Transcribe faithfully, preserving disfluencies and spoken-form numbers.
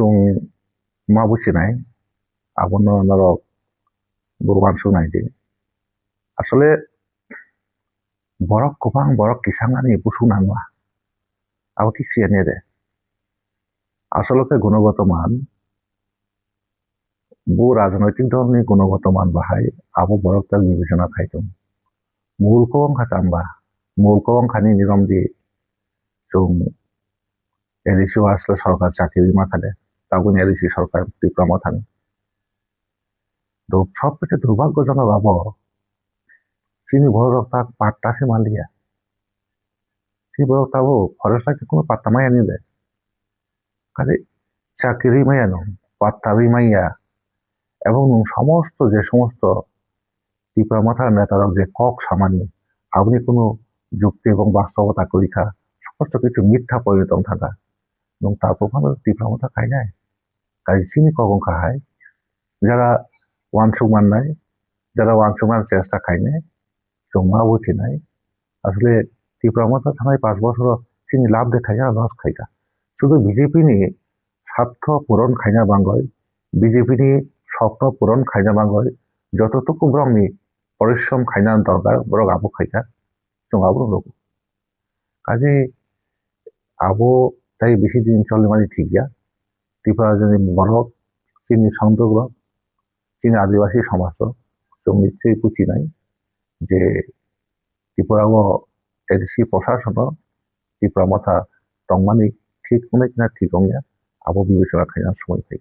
Chwng ma buchinai, abono norok bo uansuk nai di. Asole borok kwbang, borok kisang ani busuk nangma. Abo kisi ani de. Asolo khe gunogoto man, bo rajnoitik dol ni gunogoto man bahai abo borok tak bibechona khai tongo. Mul kok wng kha tamba, mul kok wng kha nini romdi chwng A D C o asle sorkar chakri ma kha de, tabukni A D C sorkar Tipra Mothani. Do sob khe durbhagyojonok abo, chini borok rok tak patta se manliya. Chini borok tabuk forest bai khe kunu patta maya ni de. Kali chakri maya no, patta bai maya. Ebong nwng somosto je somosto Tipra Motha neta rok je kok samani, aboni kunu jukti ebong bastobota kwrwi kha, somosto kichu mitha porinot wng thangkha. Nwng tabuk phano Tipra Motha khainai? Kaisa chini kok wng kha hai, jara uansuk mannai, jara uansukna chesta khainai, chwng ma buthinai. Asle Tipra Motha thanai panch bosoro chini labh de khaikha, loss khaikha. Sudu B J P ni sartho puron khaina bangwi, B J P ni sopno puron khaina bangwi jototuku borokni porishrom khaina dorkar, borok abo khaikha, chwng abo nugo. Kaje abo tai bisi din cholimani thik ya. Tripura ni borok, chini songdok rok, chini adibasi somaj rok chwng nichoi buchinai je Tripura o A D C prosasono Tipra Motha tongmani thik wngnai na thik wngya, abo bibechona khaina somoi phai.